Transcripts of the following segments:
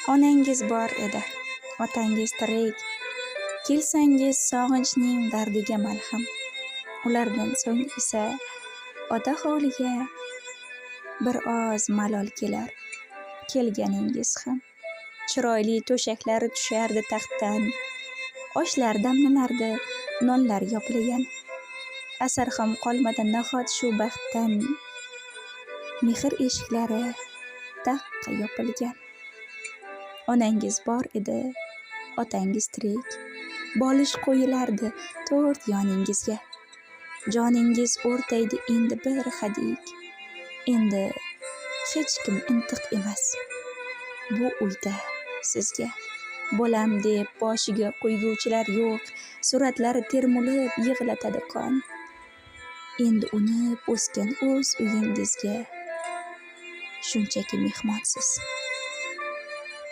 Onangiz bor edi, otangiz tirik. Kelsangiz sog'inchning dardiga malham. Ulardan so'ng esa ota hovliga bir oz malol kelar kelganingiz ham. Chiroyli to'shaklar tushardi taxtdan, oshlar damlanardi, nonlar yopilgan. Asar ham qolmadi nahot shu baxtdan, mehr eshiklari taqqa yopilgan. Onangiz bor edi, otangiz tirik. Bolish qo'yilardi to'rt yoningizga. Joningiz o'rtaydi endi bir hadik. Endi hech kim intiq emas bu uyda sizga. Bolam deb boshiga qo'yguvchilar yo'q, suratlari termulib yig'latadi qon. Endi unib o'sgan o'z uyingizga shunchaki mehmonsiz.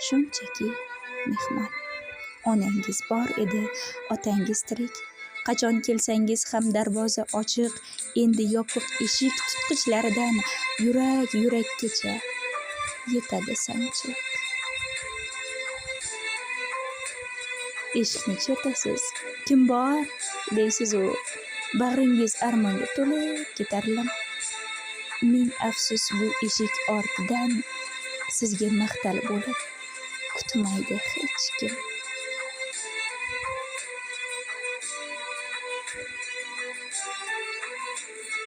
Shunchaki mehmon. Onangiz bor edi, otangiz tirik. Qachon kelsangiz ham darvoza ochiq, endi yopiq eshik tutqichlaridan yurak yurakkacha yetadi sanchiq. Eshikni chertasiz, kim bor deysiz-u, bag'ringiz armonga to'lib ketar lim. Ming afsus, bu eshik ortidan sizga mahtal bo'lib kutmaydi hech kim.